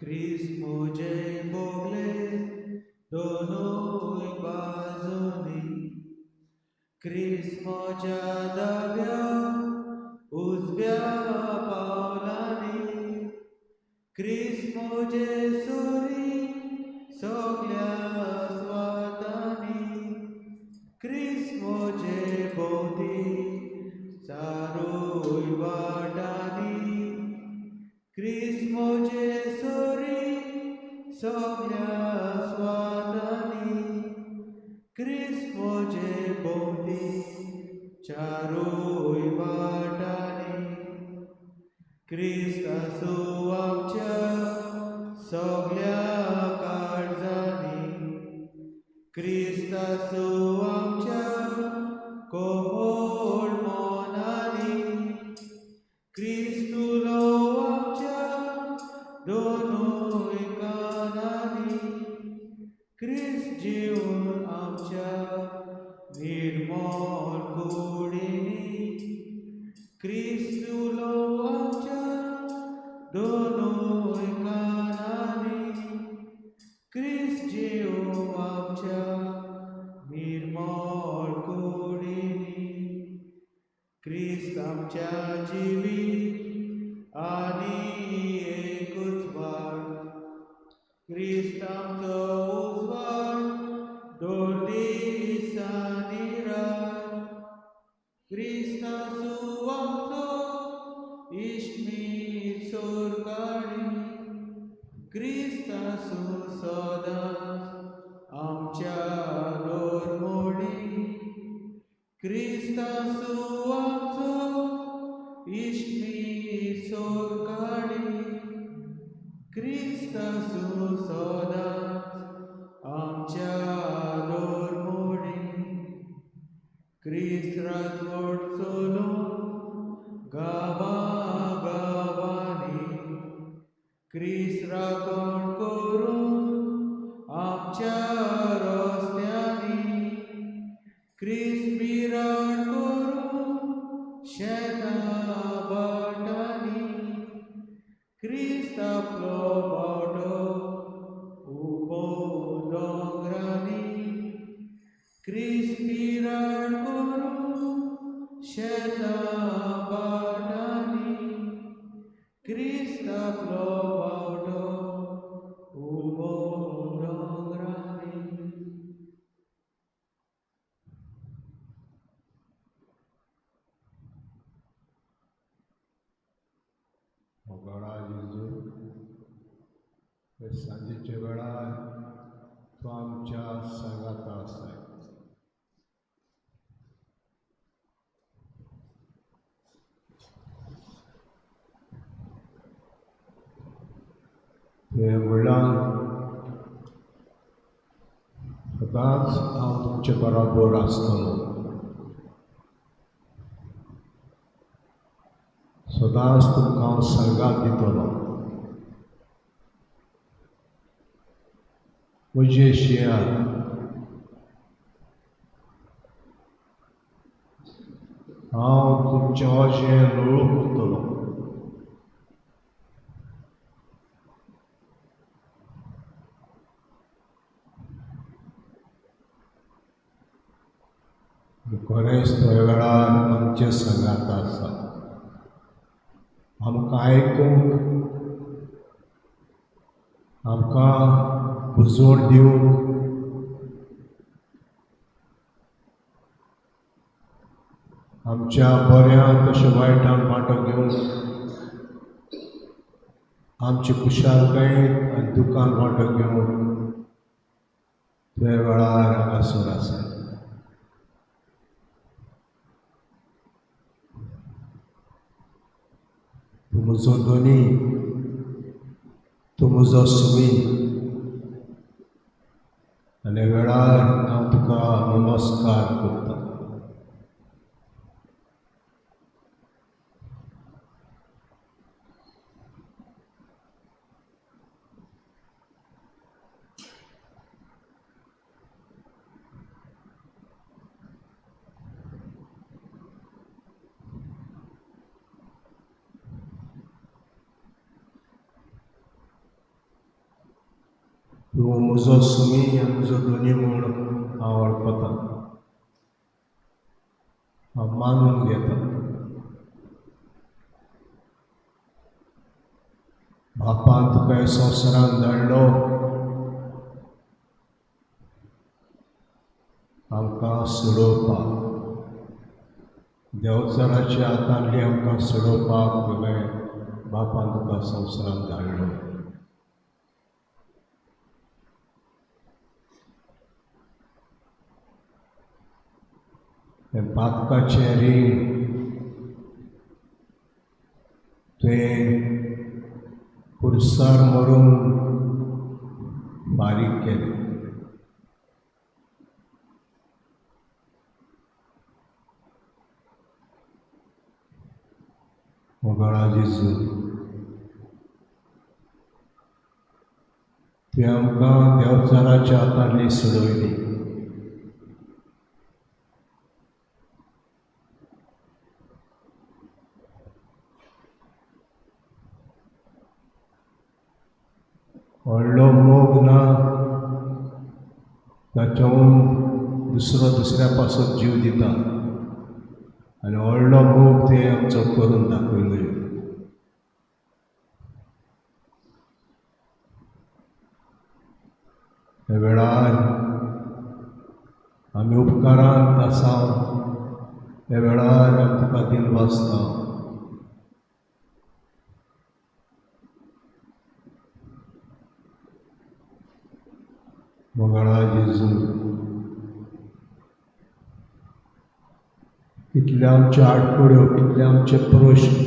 क्रिस्मोजे Bogle दोनूय बाजूनी, क्रिस्मोच्या दाव्या उजव्या पावलांनी, क्रिस्मोजे सोरी सगल्या स्वातांनी, क्रिस्मोजे भोंवती चारूय वाटांनी, क्रिस्मोजे सोरी सगल्या स्वातांनी, क्रिस्मोजे भोंवती चारूय वाटांनी. क्रिस्त आसूं आमच्या सगल्या काळजांनी, क्रिस्त आसूं आमच्या कोमल मनांनी, क्रिस्त उलोवं आमच्या दोनूय कानांनी, क्रिस्त जीवन आमच्या निर्मळ कुडींनी, क्रिस्त उलोवं आमच्या दोनूय कानांनी, क्रिस्त जीव आमच्या निर्मळ कुडींनी. क्रिस्त आमच्या जिवीत आनी एकूच वाट, क्रिस्त आमचो उजवाड दोन दिसांनी रात, क्रिस्त आसूं आमचो इश्मीत सोरकाडी, क्रिस्त आसूं सदांच आमच्या दोरमोडी, क्रिस्त आसूं आमचो इश्मीत सोरकाडी, क्रिस्त आसूं सदांच आमच्या दोरमोडी. क्रिस्त राजवट चलोवं गांवा गांवांनी, क्रिस्त राखण करूं आमच्या रस्त्यांनी, क्रिस्त बिराड करूं शेतां भाटांनी, क्रिस्त आपलो बावटो उबोवं दोंगरांनी, क्रिस्त बिराड करूं शेतां भाटांनी, क्रिस्त आपलो बावटो उबोवं दोंगरांनी. मोगाळा जेजू, हे सांजेच्या वेळार तूं आमच्या सांगाता आसाय. तुवें म्हणलां, सदांच हांव तुमचे बराबर आसतलो, सदांच तुमकां हांव सांगात दितलो. म्हजे शियार हांव तुमचें अशें लोळू करतलो. खरेंच थोड्या वेळार आमचे सांगात आसा, आमकां आयकूंक, आमकां बुजवण दिवंक, आमच्या बऱ्यांत तशें वायटान वांटो घेवंक, आमचे खुशालकायेंत आनी दुकान वांटो घेवंक तुवें वेळार हांगासर आसा. तूं म्हजो धनी, तूं म्हजो सुमी, आनी वेळार हांव तुका नमस्कार करतां. तूं म्हजो सुमी आनी म्हजो धनी म्हूण हांव वळखता, हांव मानून घेता. बापान तुका ह्या संवसारांत धाडलो आमकां सोडोवपाक, देंवचाराच्या हातांतली आमकां सोडोवपाक तुवें बापान तुका संवसारांत धाडलो. हें पातकाचें रीण तुवें खुर्सार मरून फारीक केलें. मोगाळा जेजू, तुवें आमकां देंवचाराच्या हातांतली सोडयली. व्हडलो मोग ना ताच्याहून दुसरो दुसऱ्या पासत जीव दिता आनी व्हडलो मोग ते आमचो करून दाखयलो. ह्या वेळार आमी उपकारांत आसा, ह्या वेळार आमी तुका दिनवासता. मोगाळा जेजू, कितले आमच्यो आडखळ्यो, कितले आमचे प्रश्न,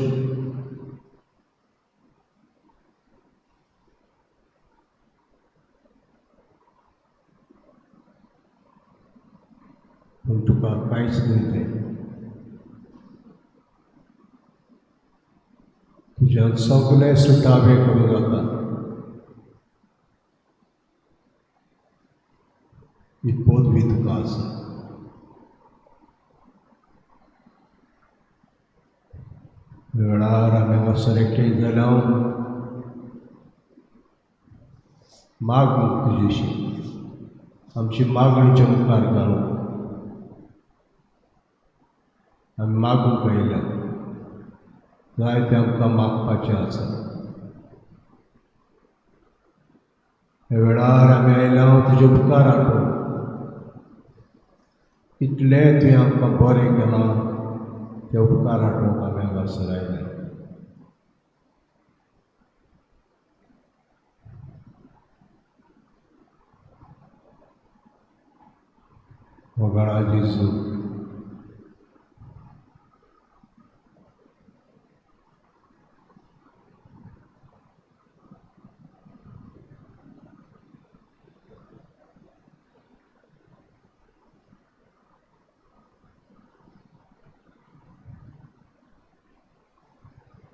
पूण तुका कांयच न्हय तें. तुज्यान सगळें सुटावें करूं जाता. ही पदवी तुका आसा. वेळार आमी हांगासर एकठांय जाल्या मागूंक तुजेशी, आमची मागणीच्या मुखार घालूंक आमी मागूंक आयल्या. जायतें आमकां मागपाचें आसा. ह्या वेळार आमी आयल्या तुजे उपकार आठोवंक, कितलें तुवें आमकां बरें केलां ते उपकार आठोवंक आमी हांगासर आयल्या. मोगाळा जेजू,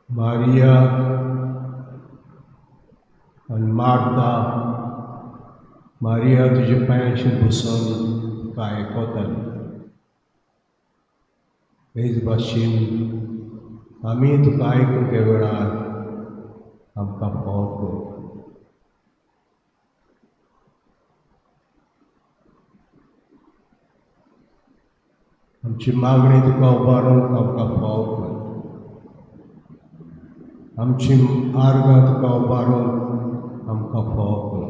मारिया आनी मार्ता, मारिया तुज्या पांयांचेर बसून तुका आयकताली. हेच भाशेन आमी तुका आयकूंक ह्या वेळार आमकां फावो कर. आमची मागणी तुका उबारूंक आमकां फावो कर. आमची आर्गां तुका उबारूंक आमकां फावो कर.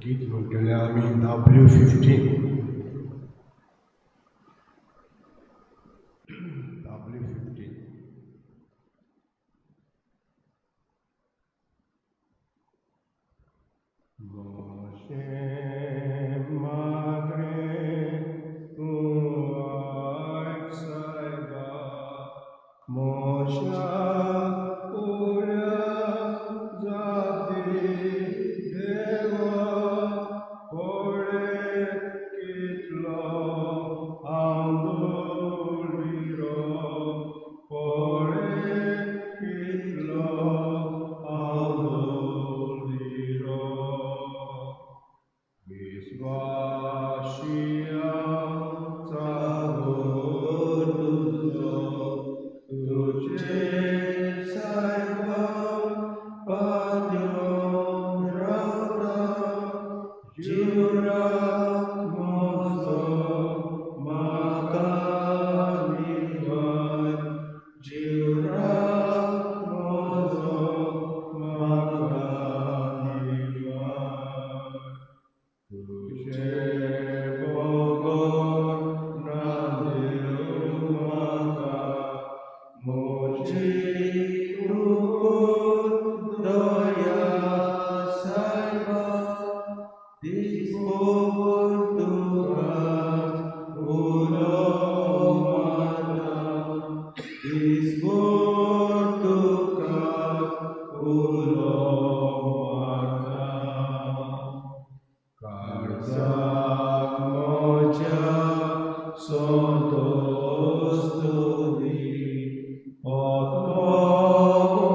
गीत म्हणटले आमी W15. W15. म्हजें मागणें तूं आयक सायबा, मोशा उल्या जाती देवा पळे कितलो हांव दुर्विरो पळे कितलो हांव दुर्विरो विश्वाशिया चागोर तुजो तुझे सायबा पाद्योन रावता जिवराक म्हजो म्हाका निवार जिवराक म्हजो म्हाका निवार तुझे बगर ना देव म्हाका म्हजी तूं दया सायबा दिसभर तुकाच उलो मारता दिसभर तुकाच उलो मारता काळजाक म्हज्या संतोस तूं दी आत्मो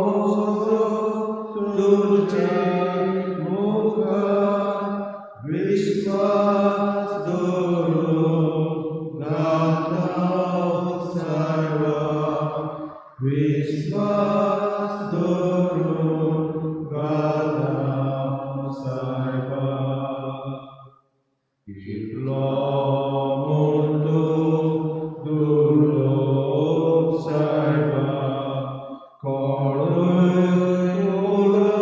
म्हजो तुजे मुखार विश्वास दवरून गाता सायबा विश्वास दवरून गाता सायबा कितलो म्हूण तूं दुर्लोभ सायबा कोणूय उलो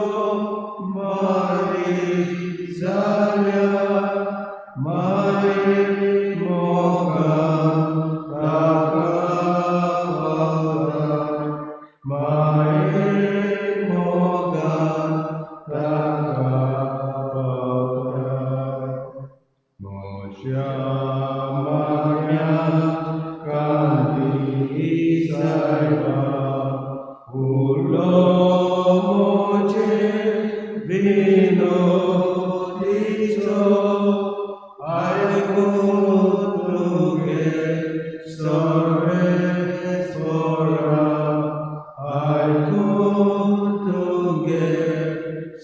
मारीत जाल्यार मागीर मोगान ताका पावता मागीर मोगान ताका पावता म्हज्या मागण्या कांती सायबा उलो म्हजे विनोदीचो आयकून तुगे सर्वेस्वरा आयकून तुगे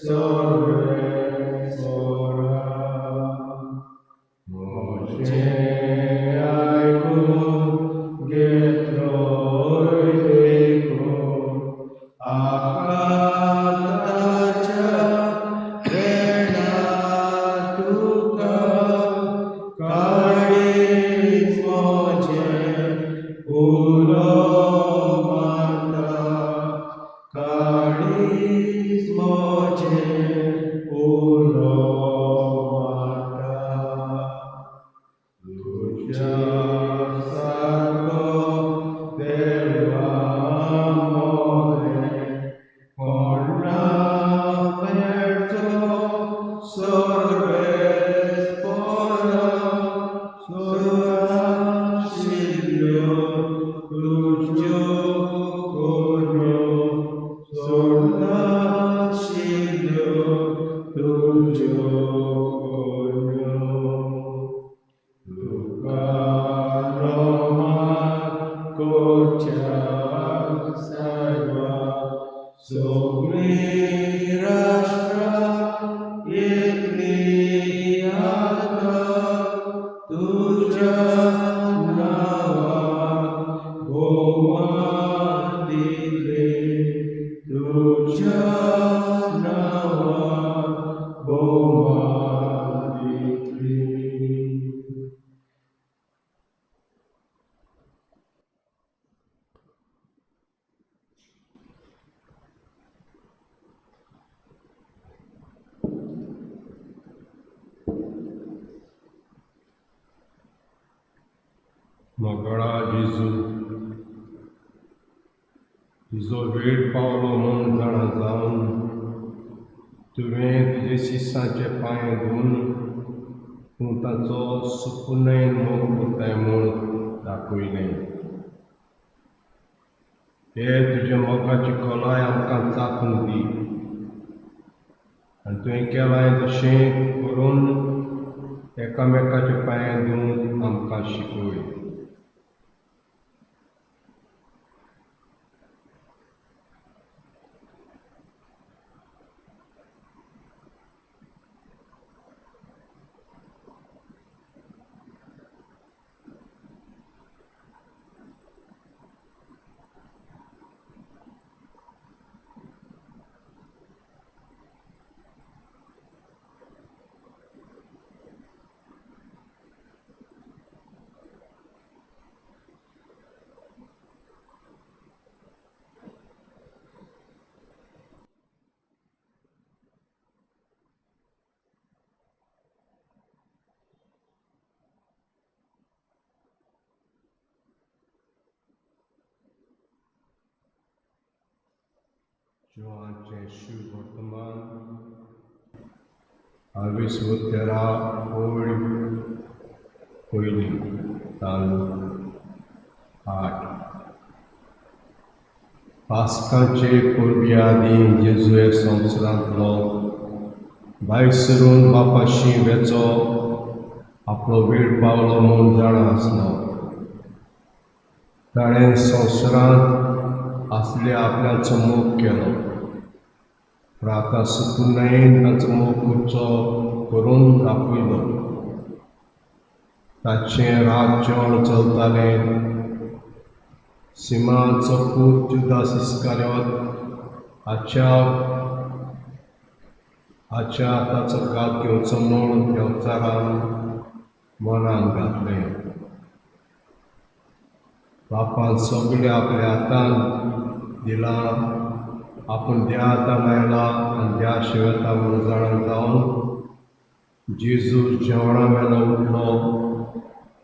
सर्वेस्वरा म्हजें आयकून घेतलोय देखून आकांताच्या वेळार तुका काळीज म्हजें उलो मारता काळीज म्हजें उलो मारता तुज्या सारको देवा मोरें कोण ना मेळचो सर्वेस्परा सोडनाशिल्ल्यो तुज्यो करण्यो सोडनाशिल्ल्यो तुज्यो करण्यो तुका नमन करच्याक सायबा सगळीं राष्ट्रां येतलीं आतां तुज्या नांवाक भोवमान दितले तुज्या नांवाक भोवमान दितले. मोगळा जेजू तुजो वेळ पावलो म्हूण जाणा जावन तुवें तुजे शिसांचे पांय धुवन तूं ताचो सुपुनयन मोग करताय म्हूण दाखयलें. ते तुज्या मोगाची खोलाय आमकां चाखूंक दी आनी तुवें केलां तशें करून एकामेकाच्या पांय धुवूंक आमकां शिकय. जिवांचें शिव वर्तमान 23 ओळ पयली तालू 8. पास्काचे परबे आदीं जेजू संवसारांतलो भायर सरून बापाशी वेचो आपलो वेळ पावलो म्हूण जाणा आसलो. ताणें संवसारांत आसल्या आपल्याचो मोग केलो. प्राता सुपुर्णायेन ताचो मोग करचो करून दाखयलो. ताचें रात जेवण चलतालें. सिमाचो पूत जुदास इस्कारियोत हाच्या हाताचो घात घेवचो म्हूण देंवचारान मनान घातलें. बापान सगळें आपल्या हातान दिलां. आपूण द्या हातान आयला आनी द्या शिवता म्हूण जाणा जावन जेजू जेवणा वेलो उठलो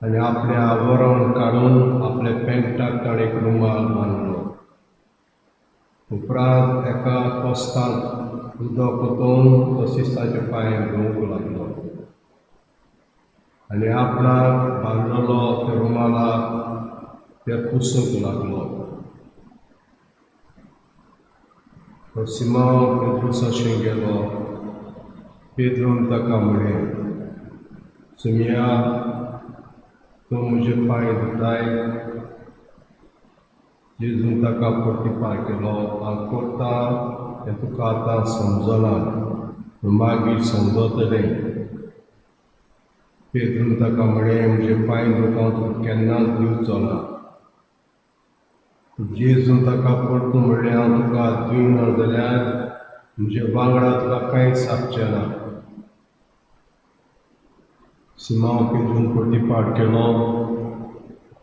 आनी आपलें आवरण काडून आपल्या पेंटाक ताणें एक रुमाल बांदलो. उपरांत एका कोस्तांत उदक ओतोवन तो शिस्ताचे पांय धुवंक लागलो आनी आपणाक बांदलेलो त्या रुमालाक ते पुसूंक लागलो. तो सिमांव पेद्रुसाशी गेलो. पेद्रून ताका म्हळें, सुमिया, तूं म्हजे पांय धुताय? जेजून ताका प्रतिपाय केलो, हांव करता तें तुका आतां समजना, पूण मागीर समजतलें. पेद्रून ताका म्हळें, म्हजे पांय धुवंक हांव तुका केन्नाच दिवचो ना. जेजून ताका परतून म्हणलें, हांव तुका दिवना जाल्यार म्हजे वांगडा तुका कांयच सापचें ना. सिमांव पेद्रून प्रतिपाट केलो,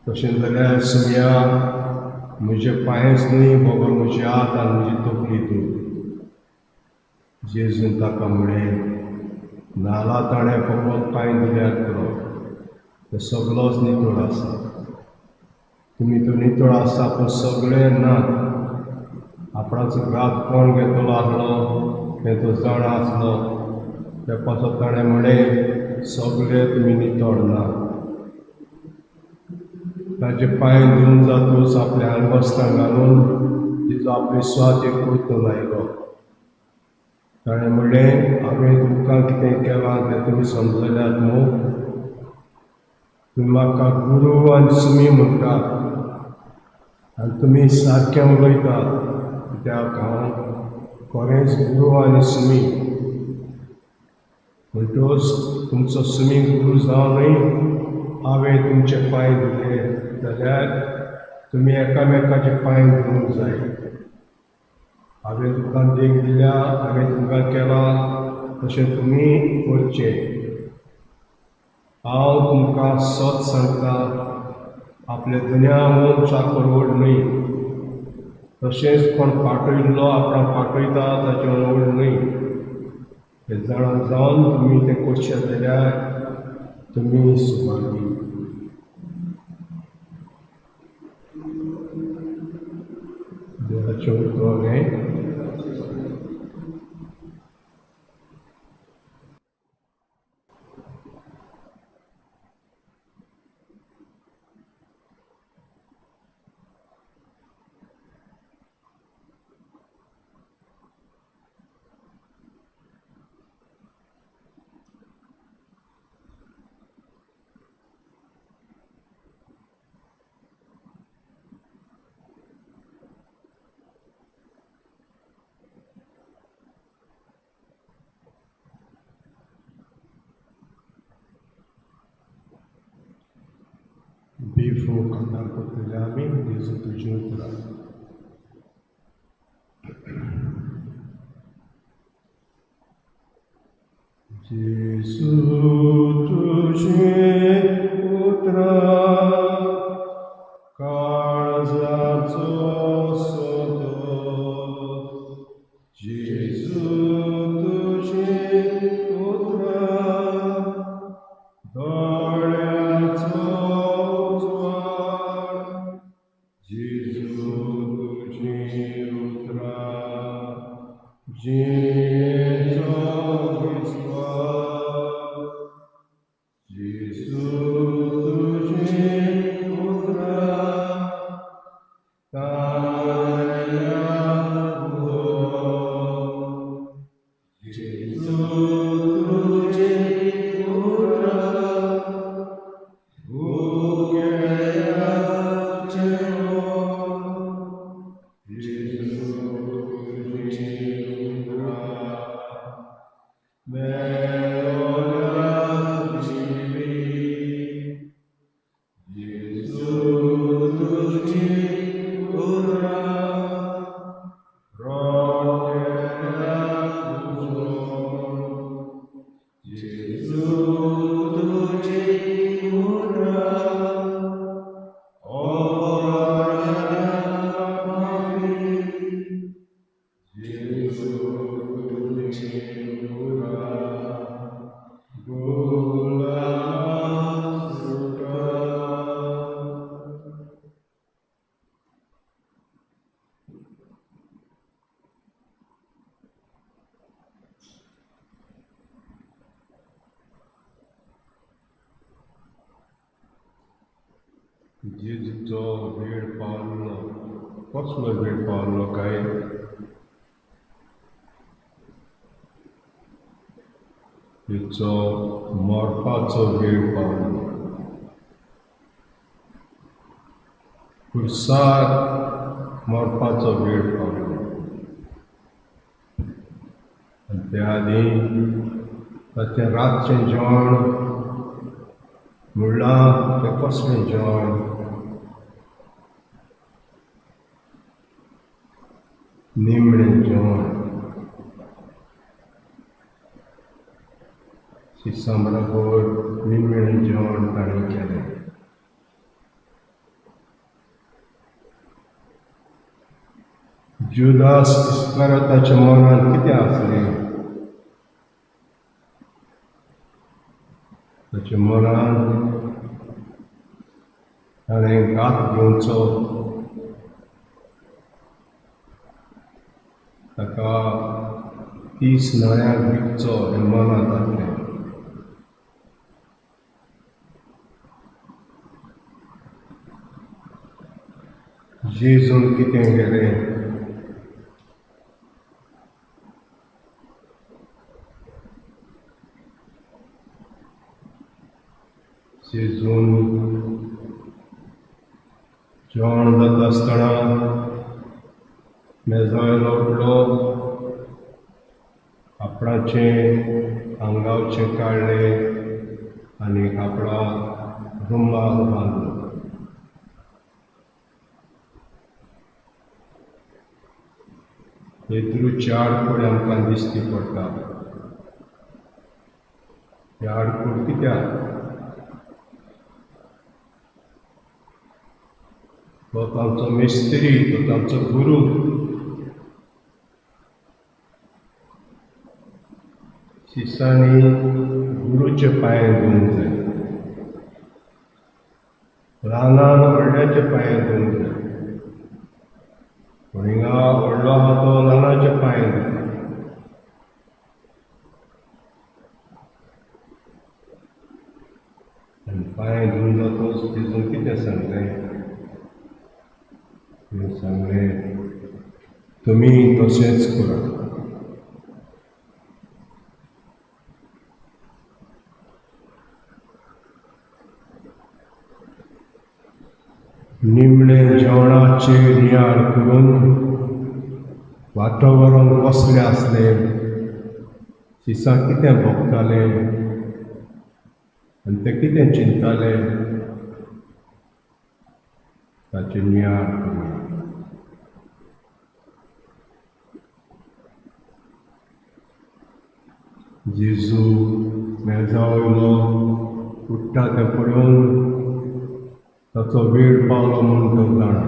तशें जाल्यार सुमिया, म्हजे पांयच न्हय बगर म्हजे हात आनी म्हजी तकली धूव. जेजून ताका म्हळें, न्हाला ताणें फकत पांय धुल्यार पुरो, तो सगळोच नितळ आसा. तुमी तो नितळ आसा पूण सगळे नात. आपणाचो घात कोण घेतलो आसलो तें तो जाणा आसलो. त्या पासत ताणें म्हळें, सगळे तुमी नितळ ना. ताचे पांय धुवन जातूच आपल्या आंगवस्त्रां घालून तिचो आपली सुवातेक परतून आयलो. ताणें म्हणलें, हांवें तुमकां कितें केलां तें तुमी समजल्यात न्हू? तुमी म्हाका गुरू आनी सुमी म्हणटात आनी तुमी सारकें उलयतात, कित्याक हांव खरेंच गुरू आनी सुमी. म्हणटकच तुमचो सुमी गुरू जावनूय हांवें तुमचे पांय धुले जाल्यार तुमी एकामेकाचे पांय धुवंक जाय. हांवें तुमकां देख दिल्या, हांवें तुमकां केलां तशें तुमी करचें. हांव तुमकां सत सांगता, आपल्या दुनियाहून चाकर व्हड न्हय, तशेंच कोण पाठयल्लो आपणाक पाठयता ताचें व्हड न्हय. हें जाणा जावन तुमी तें करचें जाल्यार तुमी सुभागी. देवाचें उतर हें. बेफो कांतार करतले आमी जेजू तुजीं उतरां. जेजू तुजीं उतरां काळजाचो सोदो, जेजू तुजीं उतरां दोळ्याचो उजवाड, जेजू तुजीं उतरां जिणेचो विस्वास, जेजू तुजीं उतरां तारया उदक, जेजू तुजीं उतरां भुकेल्या जेवण, जेजू तुजीं उतरां मेळोल्या जिवीत, जेजू तुजीं उतरां रोट्याक उजवाड, जेजू तुजीं उतरां अपराधांक माफी, जेजू तुजीं उतरां गुलामां सुटका. जेजूचो वेळ पावलो. कसलो वेळ पावलो काय? तेचो मरपाचो वेळ पावलो. खुर्सार मरपाचो वेळ पावलो. आनी त्या आदीं ताचें रातचें जेवण म्हणलां तें कसलें जेवण? निमणें जेवण. शिसां बरोबर निमणें जेवण ताणें केलें. जुदास इस्कारियोताच्या मनांत कितें आसलें? ताच्या मनांत ताणें घात घेवचो, ताका 30 नाण्यांक विकचो हें मनांत आसलें. जेजून कितें केलें? जेजून जेवण जाता आसतना मेजा वयलो उठलो, कापडाचें आंगावचें काडलें आनी कापडा रुमाल बांदलो. पेद्रूची आडखळ आमकां दिश्टी पडटा. ही आडखळ कित्याक? तो तांचो मिस्त्री, तो तांचो गुरू. शिसांनी गुरूचे पांय धुवंक जाय, ल्हानान व्हडल्याचे पांय धुवंक जाय. पूण हिंगा व्हडलो आहा तो ल्हानाचे पांय धुता. आनी पांय धुवन जातकच तेजून कितें सांगलें? तिणें सांगलें, तुमी तशेंच करात. निमणे जेवणाचेर नियाळ करून वातावरण कसलें आसलें, शिसां कितें भोगतालें आनी ते कितें चिंतताले ताचें नियाळ करुया. जेजू मेजा वयलो उठ्ठा तें पळोवन ताचो वेळ पावलो म्हूण तो जाणा.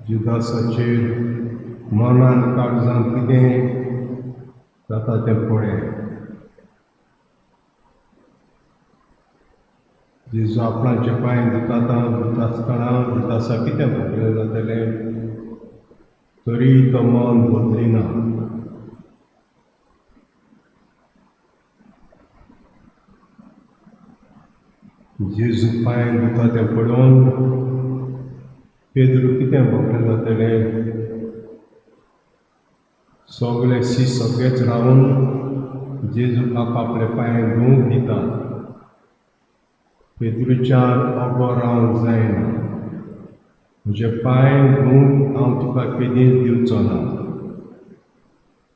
जुदासाचेर मनान काळजान कितें जाता तें पळय. जेजू आपणाचे पांय धुता धुता आसतना जुदासा कितें भोगलें जातलें, तरी तो मन बदलिना. जेजू पांय धुता तें पळोवन पेद्रू कितें भोगलें जातलें, सगळे शी सगळेच रावन जेजूक आपले पांय धुवंक दिता. पेद्रूच्यान उबो रावंक जायना, म्हजे पांय धुवंक हांव तुका केदींच दिवचो ना.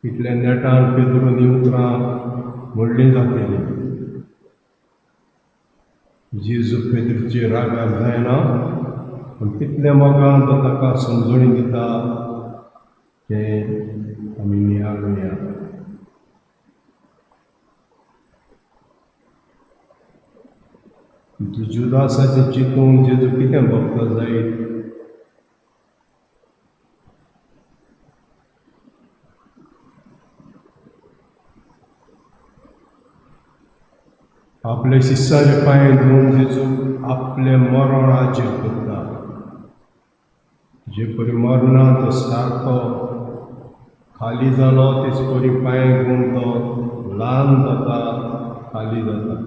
इतल्या नेटान पेद्रून हीं उतरां म्हणलीं जातलीं. जेजू पेद्रूचेर रागार जायना, पूण कितल्या मोगान तो ताका समजणी दिता तें आमी नियाळुया. जुदासाचें चिंतून जेजू कितें भोगता जायत, आपले शिस्साचे पांय धुवन जेजू आपलें मरण हाजीर करता. जे परी मरना तो सारको खाली जालो, तेच परी पांय धुवन तो ल्हान जाता, खाली जाता.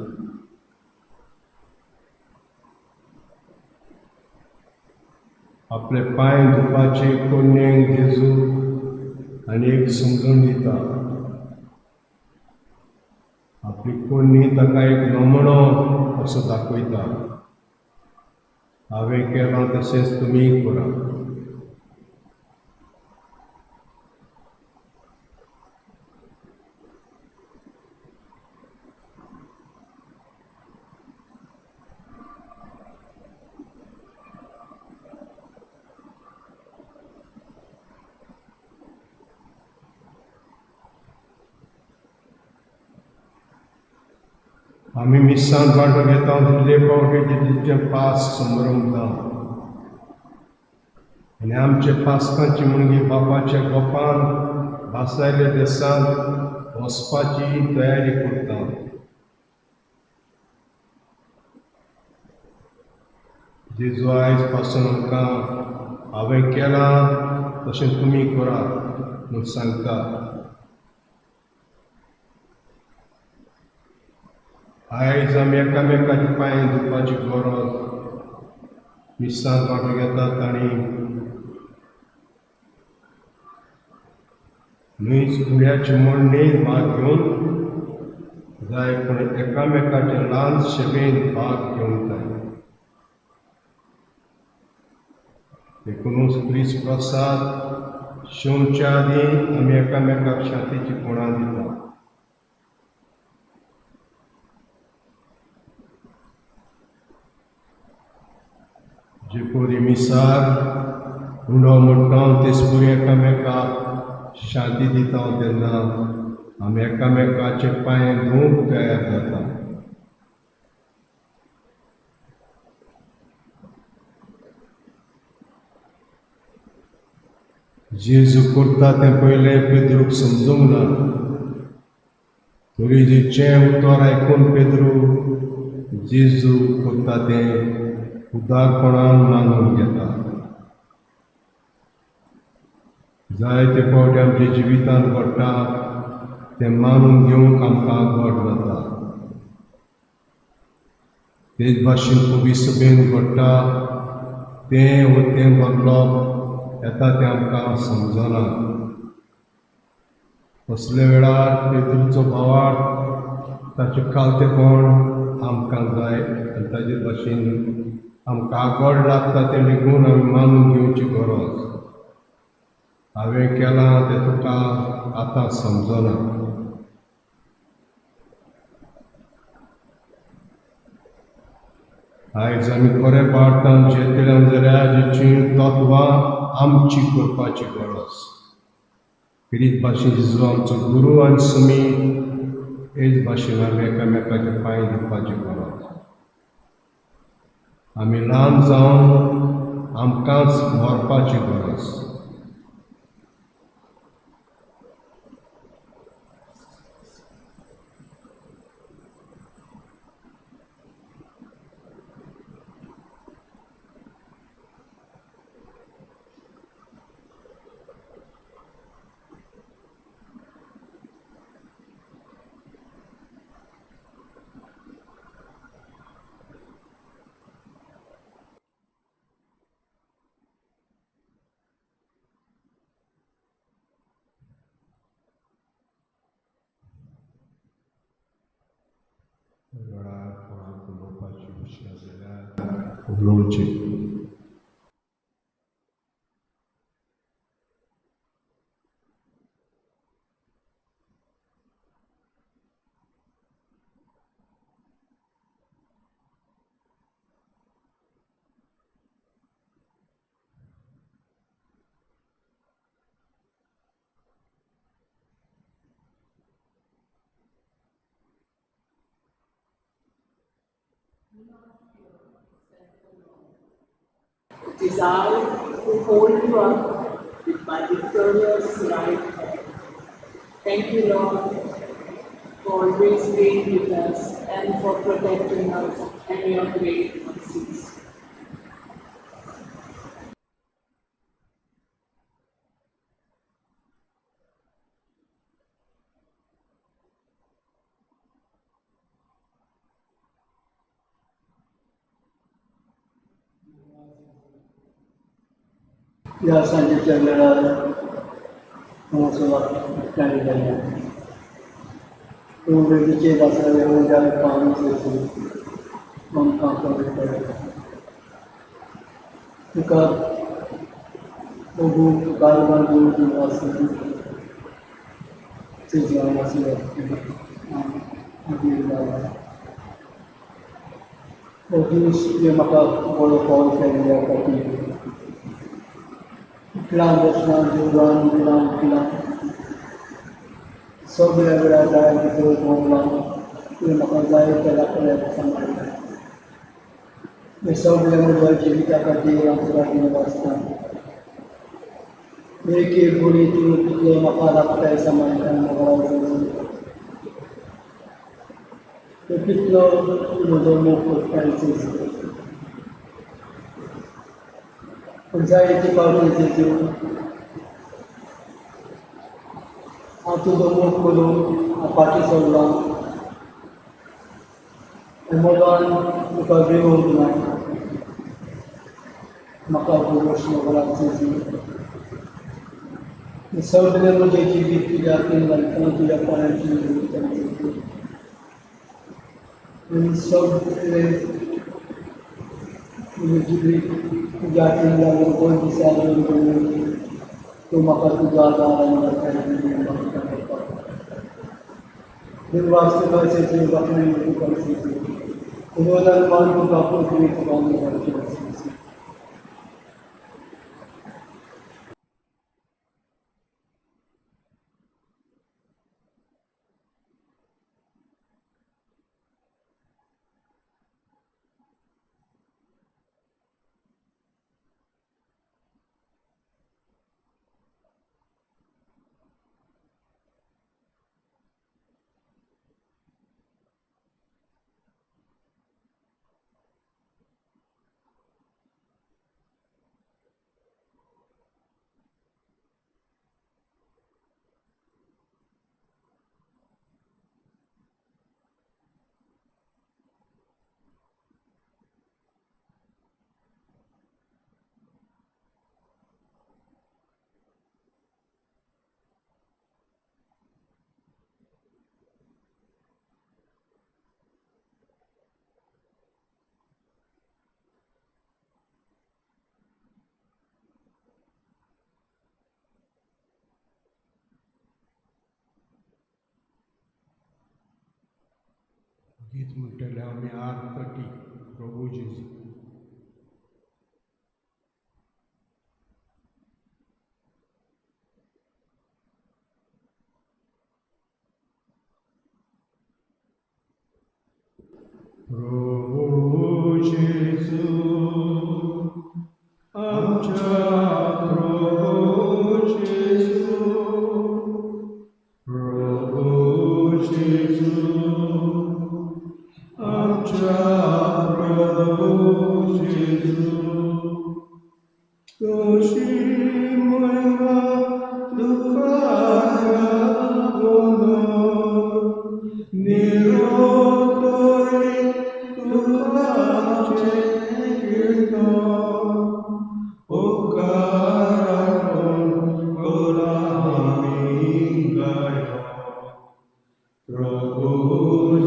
आपले पांय धुवपाचे कोणेक जेजू आनी एक समजून दिता. आपली कोणी ताका एक नमुनो असो दाखयता, हांवें केलां तशेंच तुमी करा. आमी मिसांत वांटो घेता तितले फावटी जेजूचें पास समरमता आनी आमचे पास्कांची मुणगी बापाच्या गोपान भासायल्या देसांत वचपाची तयारी करता. जेजू आयज पासून आमकां हांवें केलां तशें तुमी करात म्हूण सांगता. आयज आमी एकामेकाचे पांय धुवपाची गरज मिसांत वांटो घेतात तांणी न्हयच उड्याचे मोडणेन भाग घेवन जाय, पूण एकामेकाचे ल्हान सेवेन भाग घेवंक जाय. देखूनच क्रिस्त प्रसाद शेवच्या आदीं आमी एकामेकाक शांतीची खुणां दितात. जे परी मिसार उंडो मोडटा तेच परी एकामेकाक शांती दिता तेन्ना आमी एकामेकाचे पांय धुवंक तयार जाता. जेजू करता तें पयलें पेद्रूक समजूंक ना, तरी जेचें उतर आयकून पेद्रू जेजू करता तें उदारपणान मानून घेता. जायते फावटी आमच्या जिवितांत घडटा तें मानून घेवंक आमकां घट जाता. तेच भाशेन कवी सभेन घडटा तें वो तें बदलप येता तें आमकां समजना. असल्या वेळार पेद्रूचो भावार्थ ताचें खालतेपण आमकां जाय आनी ताजे भाशेन आमकां गोड लागता तें लेगून आमी मानून घेवची गरज. हांवें केलां तें तुका आतां समजना. आयज आमी खरें भारतान जियेतले जाल्यार हाची तत्वां आमची करपाची गरज. पिरीत भाशेन जेजू आमचो गुरू आनी समी हेच भाशेन आमी एकामेकाचे पांय धुवपाची गरज. आमी ल्हान जावन आमकांच मरपाची गरज. उलोवचें. It is I who hold you up with my victorious right hand. Thank you, Lord, for always being with us and for protecting us and your great mercies. ह्या सांजेच्या वेळार हांगासर एकठांय जाल्या तूं वेदीचेर आसा म्हज्या पावन आमकां पवित्र तुका प्रभू तुका बांदून आसून तुज्या आसले हो दीस तुवें म्हाका बरो पावल केल्ल्या खातीर उठलां बसलां जेवलां बिलां उठलां सगळ्या वेळार जाय भितर भोंवलां तुवें म्हाका जाय त्या दाखयल्या सांबाळ्ळें. हें सगळें म्हज्या जिविता खातीर हांव तुका दिनवासता. एक एक गुणी तूं तितलो म्हाका राखताय सांबाळटा म्हाका तूं कितलो म्हजो मोग करताय जेजू. पूण जायते फावटी जेजू हांव तुजो मोग करून हांव फाटीं सरलां आनी मोगान तुका विरोध ना. म्हाका गोश मोगलां जेजू. सगळें म्हजें जिवीत तुज्या हातीन घालता तुज्या पांयांची दवरता जेजू. आनी सगळें म्हजें जिवीत तुज्या हातीन घालून दोन दिसां दवरून तूं म्हाका तुजो आदार आनी दाखय दिनवास तुका जेजू बापय तुका जेजू. विनोदान मान तुका पृथ्वी तुका जेजू. गीत म्हणटले आमी आरती प्रभू जेजू. प्रभू जेजू आमच्या प्रभू जेजू, प्रभू जेजू आमच्या प्रभू जेजू, तुजी महिमा दुखारा निरोतोरी तुकाचे कीर्तन उपकारातून आमी गाया. प्रभू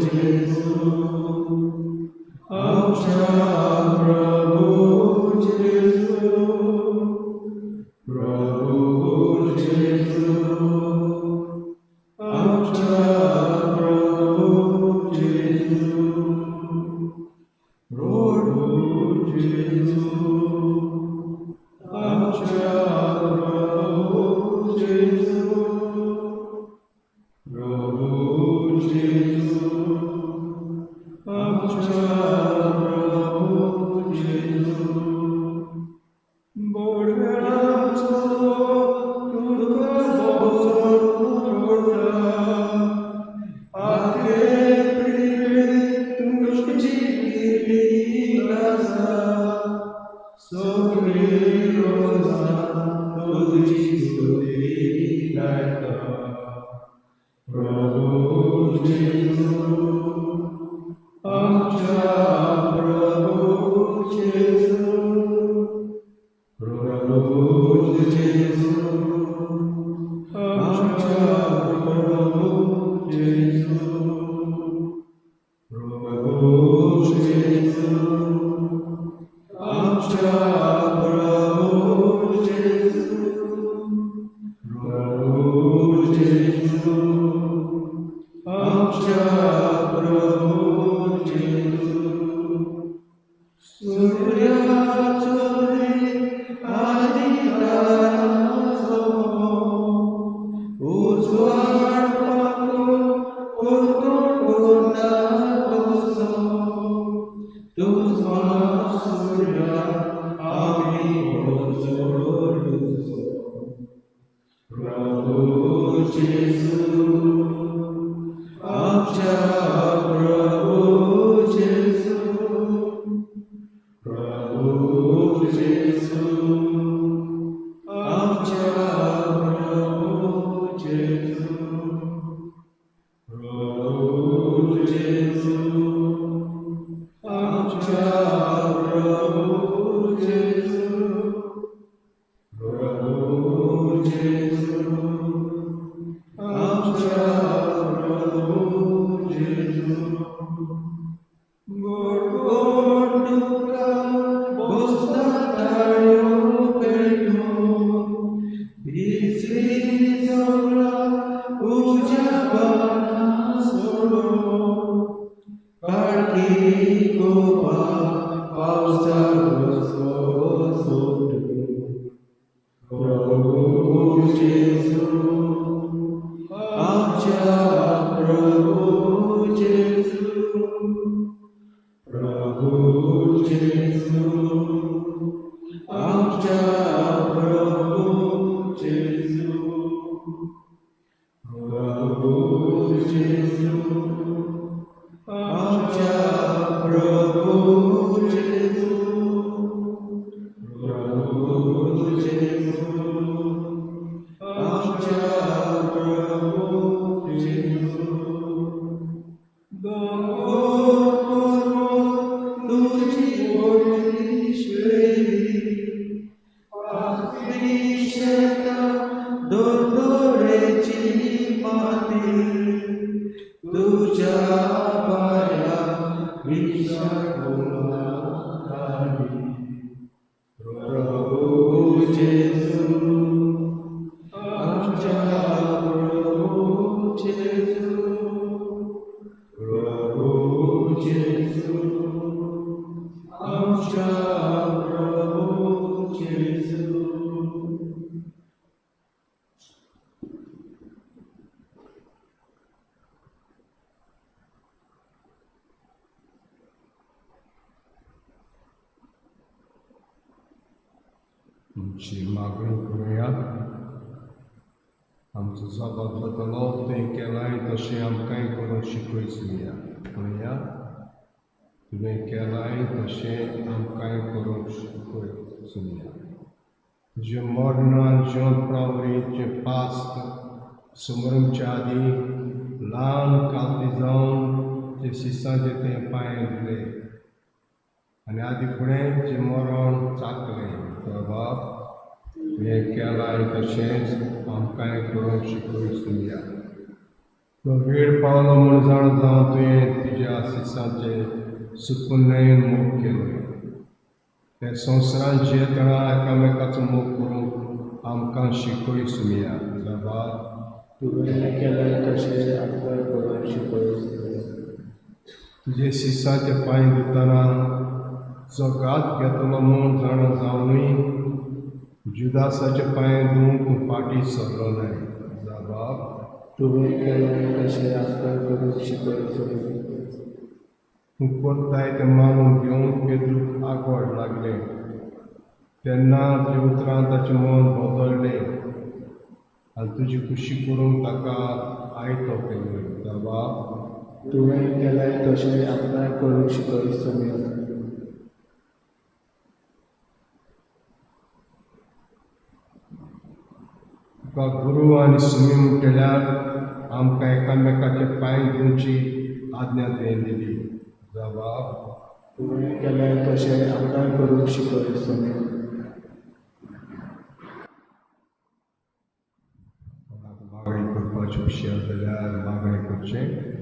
जेजू आमच्या प्रभू जेजू, प्रभू जेजू आमच्या प्रभू जेजू, प्रभू जेजू आमच्या प्रभू जेजू, प्रभू जेजू आमच्या प्रभू जेजू. बोडव्याचो तुका बोसोडता, आखे प्रिवे तुजी कीर्ती आसा, सगळी रोजा तुजी स्तुती गायता. प्रभू जेजू आमच्या प्रभू जेजू, प्रभू जेजू आमच्या प्रभू जेजू, प्रभू जेजू आमच्या प्रभू जेजू, प्रभू जेजू आमच्या प्रभू जेजू. सूर्याचो आनी ताराचो उजवाड पाकून परतून कसो, तुजो सूर्या आमी उजळुचो. प्रभू जेजू आमच्या प्रभू जेजू, प्रभू जेजू आमच्या प्रभू जेजू, प्रभू जेजू आमच्या प्रभू जेजू, प्रभू जेजू आमच्या प्रभू जेजू. गोड गोड तुका बोसता ताळयो पेटून, भिजली सगळा उज्या बाणां सोडून, काळखी गोपा पावसा बसो सोडून. प्रभू जेजू आमच्या प्रभू जेजू, प्रभू जेजू आमच्या प्रभू जेजू, प्रभू जेजू आमच्या प्रभू जेजू, प्रभू जेजू आमच्या प्रभू जेजू. दोंगर तुजी व्हडली श्रेणी, पाचवी शेतां दोरदोरेची माती, तुज्या पांया विशाकुला काडी. प्रभू जेजू आमच्या प्रभू जेजू, प्रभू जेजू, आमच्या प्रभू जेजू. तुमची मागणी करुया. आमचो जबाब जातलो तें केलाय तशें आमकांय करूंक शिकय सुया म्हणया. तुवें केलाय तशें आमकांय करूंक शिकय सुया. तुजें मर्ण आनी जिवंतपणा वरवीं पास्त समरमच्या आदीं ल्हान कालती जावन जे शिसांचे तें पांय दिले आनी आदी फुडें जें मरण चाकलें. बाब तुवें केलाय तशेंच आमकांय करूंक शिकय सुया. तो वेळ पावलो म्हूण जाण जावन तुवें तुज्या शिसांचे सुपुन्नयन मोग केलो. त्या संवसारांत जियेतना एकामेकाचो मोग करूंक आमकां शिकय सुया. बाब तुवें केलाय तशें आमकां करूंक शिकय सुया. तुजे शिसांचे पांय धुतना जो घात घेतलो म्हूण जाणा जावनूय जुदासाचे पांय धुवंक तूं फाटीं सरलो नाय. बाब तुवें केलाय तशें आमकां करूंक शिकय सुया. तूं करताय तें मानून घेवंक पेद्रूक आगवाड लागलें तेन्ना तुज्या उतरान ताचें मन बदललें आनी तुजी खुशी करूंक ताका आयतो केलो. बाब तुवें केलाय तशें आमकां करूंक शिकय सुया. तुका गुरू आनी सुमी म्हणटल्यार आमकां एकामेकाचे पांय धुवची आज्ञा तुवें दिली. बाब तुवें केलाय तशें आमकां करूंक शिकय सुया. मागणी करपाची खुशी जाल्यार मागणी करचें.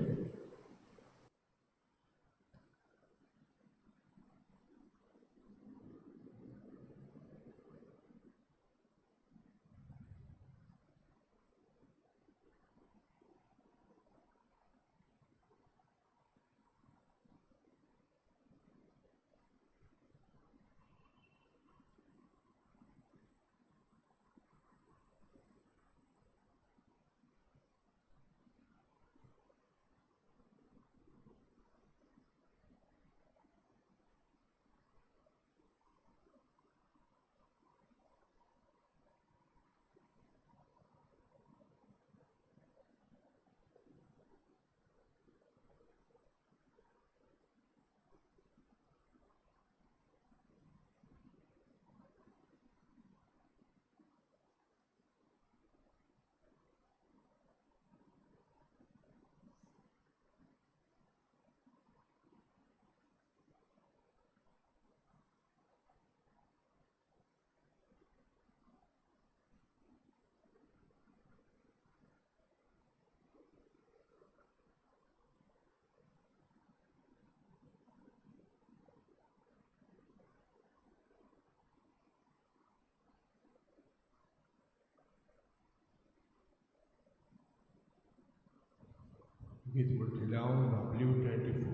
गीत म्हणटलें हांव W24.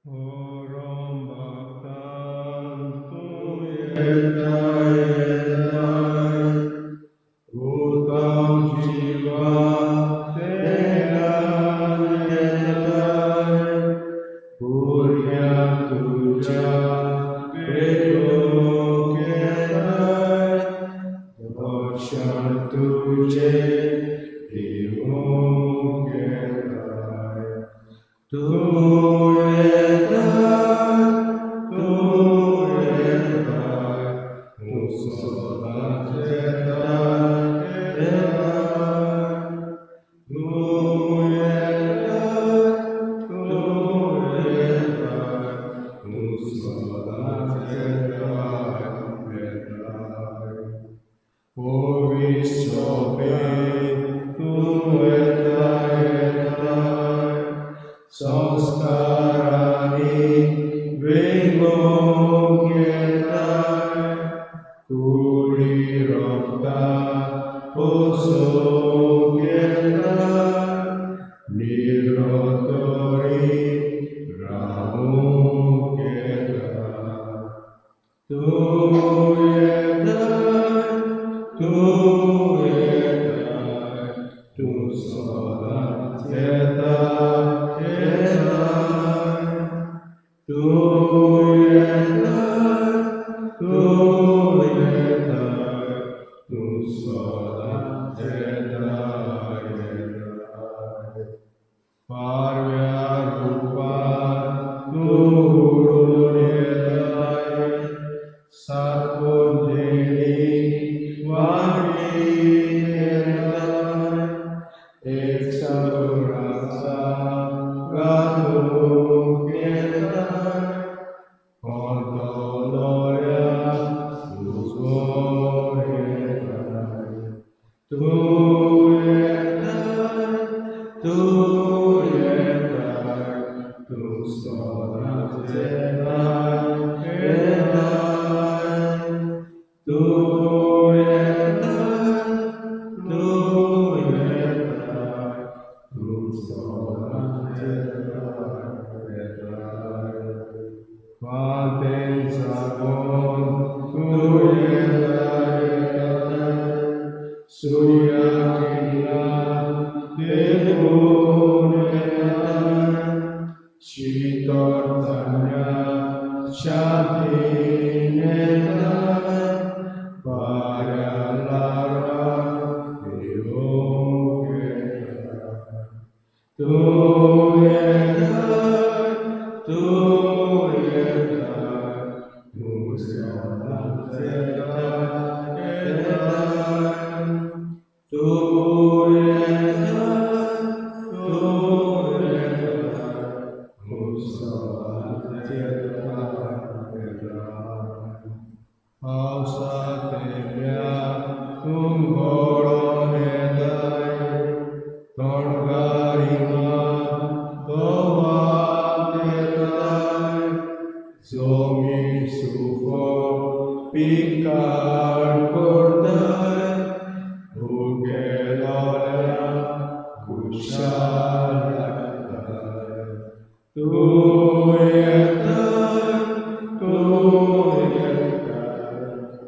परम भक्तान तूं येताय येताय उतम जिवा तेलान येताय भुरग्यां तुज्या पेटोवंक येताय दर्शन तुजें दिवंक येताय तूं येताय तूं येताय तूं सदांच येताय येताय तूं येताय तूं येताय तूं सदांच येताय येताय पवित्र तूं येताय येताय संस्कारांनी आनी वेंगोवंक येताय, कुडी रोगतां पोसोवंक येताय, निरोतरी रावूंक येताय. तूं येताय, तूं येताय, तूं सदांच येताय येताय. तूं येताय, तूं येताय, तूं सदांच येताय येताय. पारव्या रुपान तूं उडून येताय, सातपुंजेनी वारी येताय, एक सगळ्याचा घालूंक येताय, कोणतोलोऱ्या उजवोन येताय. तूं येताय, तूं येताय, तूं सदांच येताय येताय. तूं येताय, तूं येताय, तूं सदांच येताय येताय. वाटेन सागून तूं येताय येताय, सुर्या किरणां तेकून येताय, शितळ चान्न्या शांतीन येताय, वाऱ्या ल्हारां पेरोवंक येताय. तूं येताय, तूं येताय, तूं सदांच येताय येताय. तूं येताय, तूं येताय, तूं सदांच येताय येताय. पावसा तेंब्या तूं गळोन येताय, तोंडगारिमा दोवात येताय, जमीन सुको पिकाळ करताय, उगेलोल्या खुशाल घालताय. तूं येताय, तूं येताय,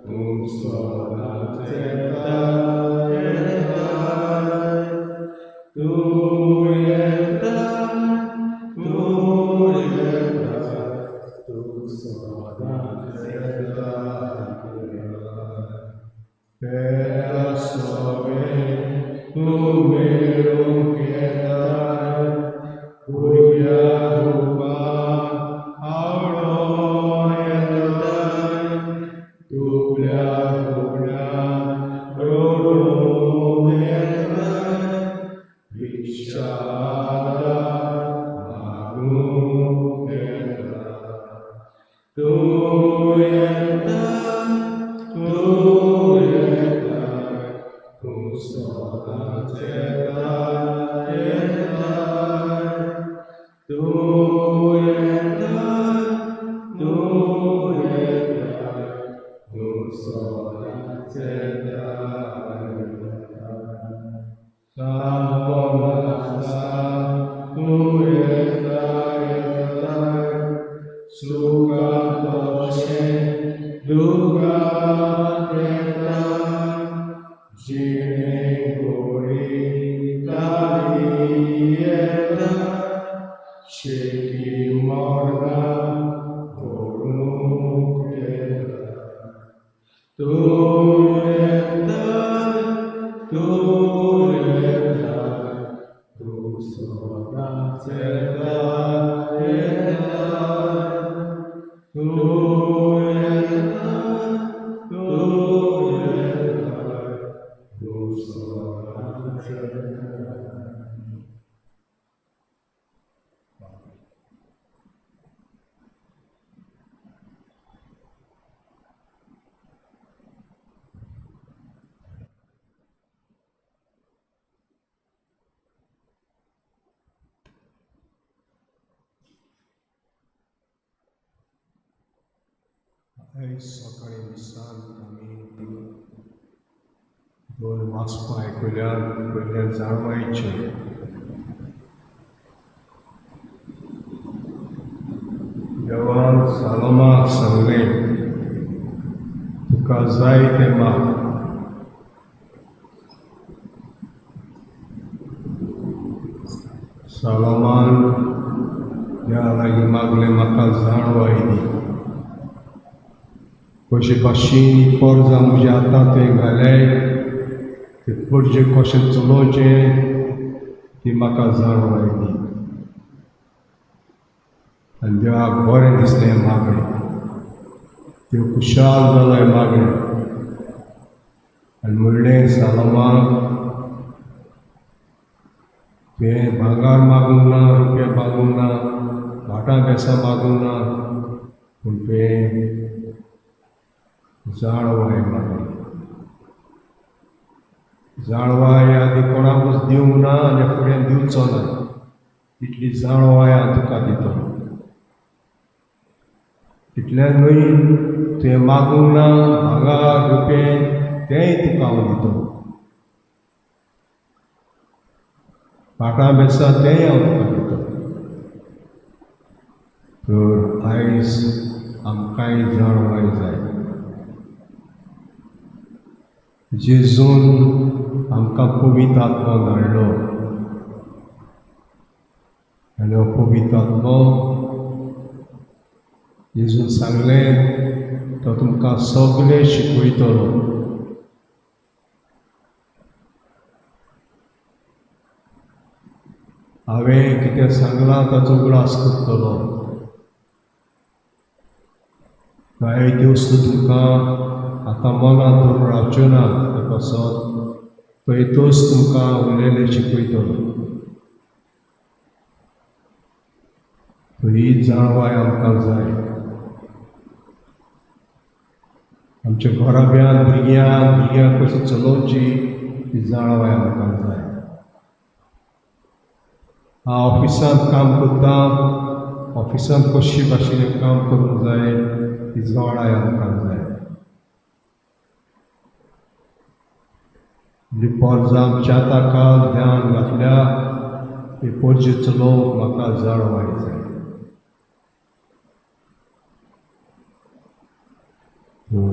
तूं सदांच येताय येताय. तूं येताय, तूं येताय, तूं सदांच येताय येताय. पेल्या सवें तूं मेळूंक येताय, भुरग्या रुपान आवडोन येताय, दुबळ्या दुबळ्यान रडून येताय, भिक्षा मागूंक येताय. तूं येताय, तूं येताय, तूं सदांच येताय येताय. तूं येताय, तूं येताय, तूं सदांच येताय येताय. सामको नासता तूं येताय येताय, सुखांत तशें दुखांत येताय, जिणे गोडी तारी येताय, शेकी मरणां व्हरूंक येताय. तूं येताय, तूं येताय, तूं सदांच येताय येताय. तूं येताय, तूं येताय, तूं सदांच येताय. आयज सकाळीं मिसान आमी दोन वाचपां आयकल्यान पयल्यान जाणवायचें देवान सालोमाक सांगलें, तुका जाय तें माग. सालोमान देवा लागीं मागलें, म्हाका जाणवाय दी, कशे भाशेन पोरजां म्हज्या हातांत तुवें घालें ते पोरजे कशें चलोवचें ती म्हाका जाणवाय दी. आनी देवाक बरें दिसलें मागणें, देव खुशाल जालो हें मागणें. आनी म्हणलें, सालोमाक तुवें भांगर मागूंक ना, रुपया मागूंक ना, भाटां बेसां मागूंक ना, पूण तुवें जाणवाय मागली. जाणवाय आदी कोणाकूच दिवंक ना आनी फुडें दिवचो ना, तितली जाणवाय हांव तुका दितलो. तितल्यान न्हय, तुवें मागूंक ना भांगर रुपये तेंय तुका हांव दितलो, भाटां बेसां तेंय हांव तुका दितलो. तर आयज आमकांय जाणवाय जाय. जेजून आमकां पवित्र आत्मो धाडलो आनी हो पवित्र आत्मो जेजून सांगलें तो तुमकां सगळें शिकयतलो. हांवें कितें सांगलां ताचो उगडास करतलो. कांय दिवस तुमकां आतां मनांत धरून रावच्यो ना, ते पासत तो येतूच तुमकां उलयलें शिकयतलो. ही जाणवाय आमकां जाय. आमच्या घराब्यांत भुरग्यांक कशी चलोवची ती जाणवाय आमकां जाय. हांव ऑफिसांत काम करता, ऑफिसांत कशी भाशेन काम करूंक जाय ती जाणवाय आमकां जाय. पोरजां आमच्या ताका ध्यान घातल्या ते पोरजे चलोवंक म्हाका जाणवाय जाय.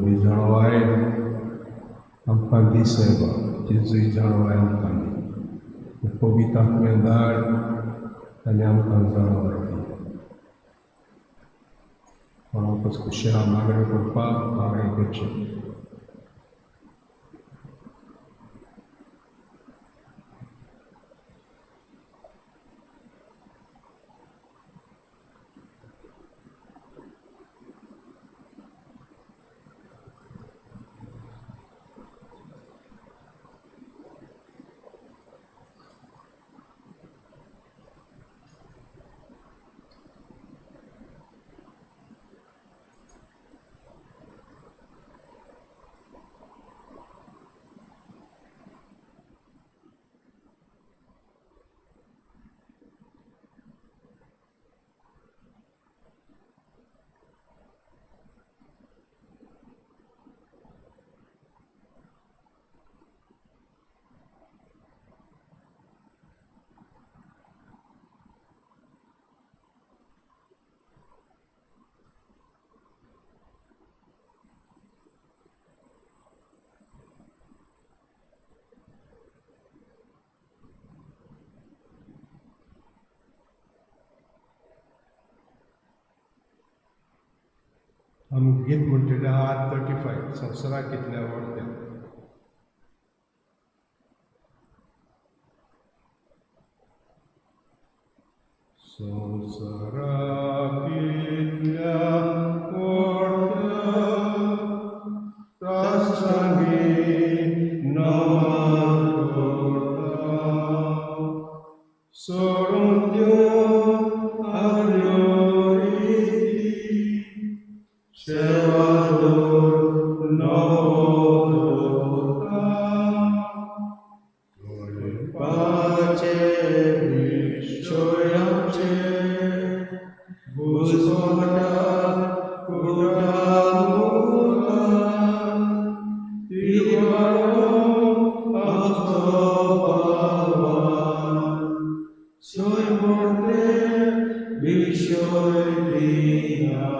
ही जाणवाय आमकां दी सायबा, जेजू जाणवाय आमकां दी. पवित्र आत्म्यान धाड आनी आमकां जाणवाय दी. कोणाकूच खुशाल मागणें करपाक मागणें करचें. आमी गीत म्हणटले 35 संवसाराक कितलें आवडटा. संवसाराक कितल्या आवडटा तासांगी नमन करता, सोडून दिवन आपल्यो रिती सेवा दवर नवो दवरता. पाचे विश्वयाचे घुसमटा कुटामुळा बिशोय दिना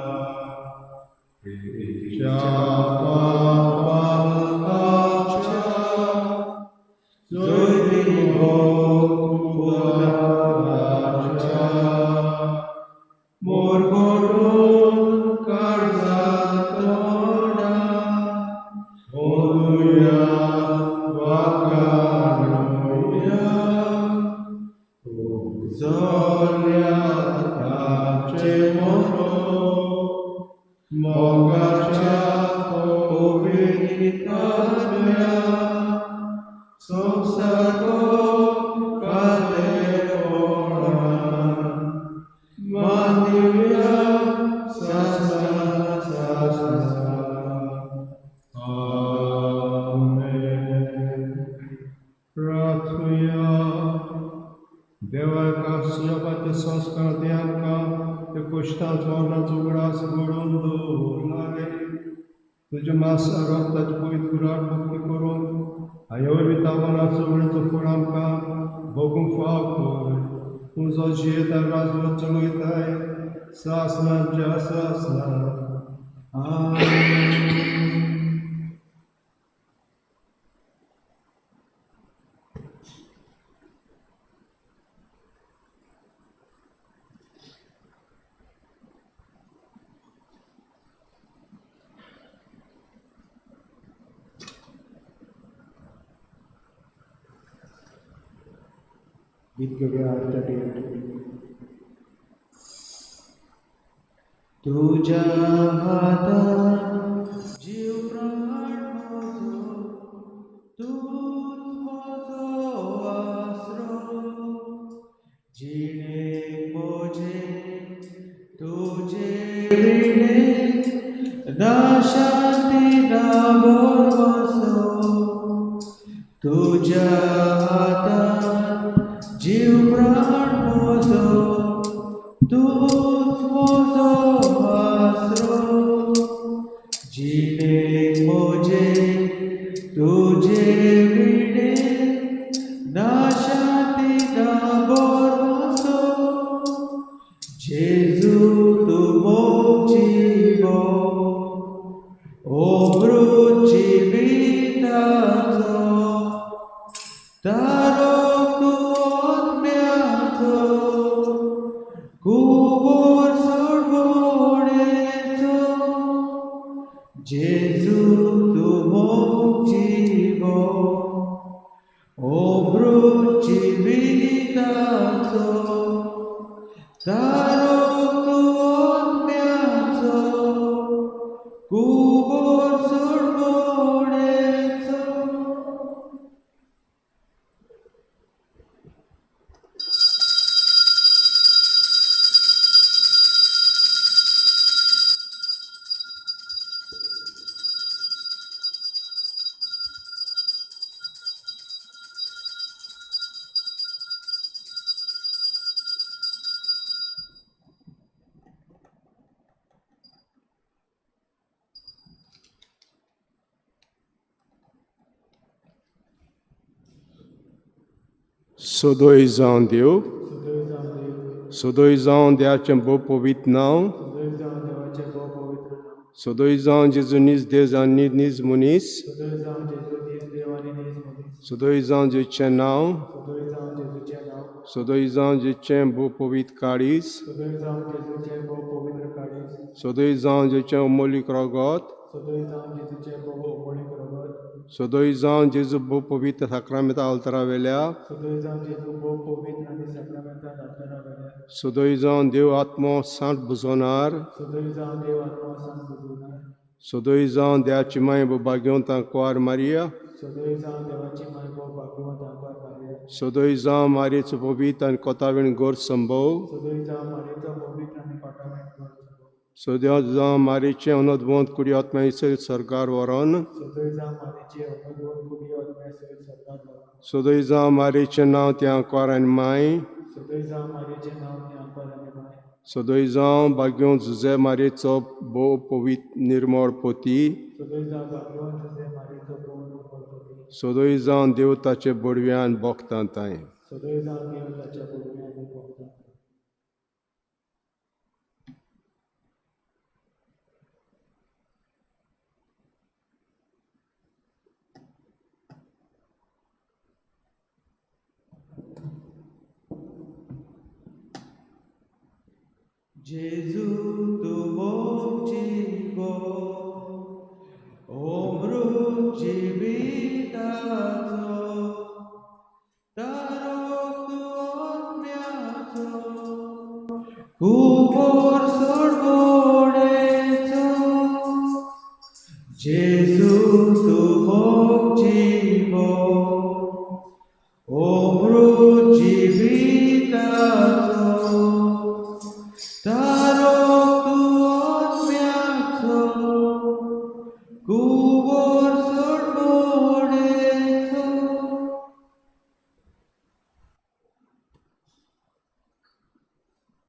गीत घेवया 38. तुझ्या हातात जीव प्राण म्हजो, तूंच म्हजो आसरो, जिणेक म्हजे तुजे विणे ना शांती ना भरवंसो. तुझ्या हातात जीव प्राण म्हजो, तूंच म्हजो आसरो, जिणेक म्हजे तुजे विणे ना शांती ना भरवंसो. जेजू तूं मोग जिवो, अमृत जिविताचो, तारक तूं आत्म्याचो, कुंवर सोडवणेचो. जेजू तूं मोग जिवो, अमृत जिविताचो, तारक तूं आत्म्याचो, कुंवर सोडवणेचो. सदोय जावन देव, सदोय जावन देवाचें भोव पवित्र नांव, सदोय जावन जेजू नीज देव आनी नीज मनीस, सदोय जावन जेजूचें नांव, सदोय जावन जेजूचें भोव पवित्र काळीज, सदोय जावन जेजूचें अमोलीक रगत, सदोय जावन जेजू भोव पवित्र साक्रामेंता आल्तारा वेल्या, सदोय जावन देव आत्मो सांत बुजोनार, सदोय जावन देवाची माय भाग्यवंत कुवार मारिया, सदोय जावन मारयेचो पवित्र आनी कोतावीण गोर संभव, सदोय जावन मारयेचें अनोदवंत कुडी आत्म्या सयत सरकार व्हरोन, सदोय जावन मारयेचें नांव त्या कुवार आनी माय, सदोय जावन भाग्यवंत जुझे मारयेचो भोव पवित्र निर्मळ पोती, सदोय जावन देव ताचे बडव्यान भोगतां तांय. जेजू तूं मोग जिवो अमृत जिविताचो तारक तूं आत्म्याचो कुंवर सोडवणेचो जेजू तूं मोग जिवो अमृत जिविताचो तारक तूं आत्म्याचो कुंवर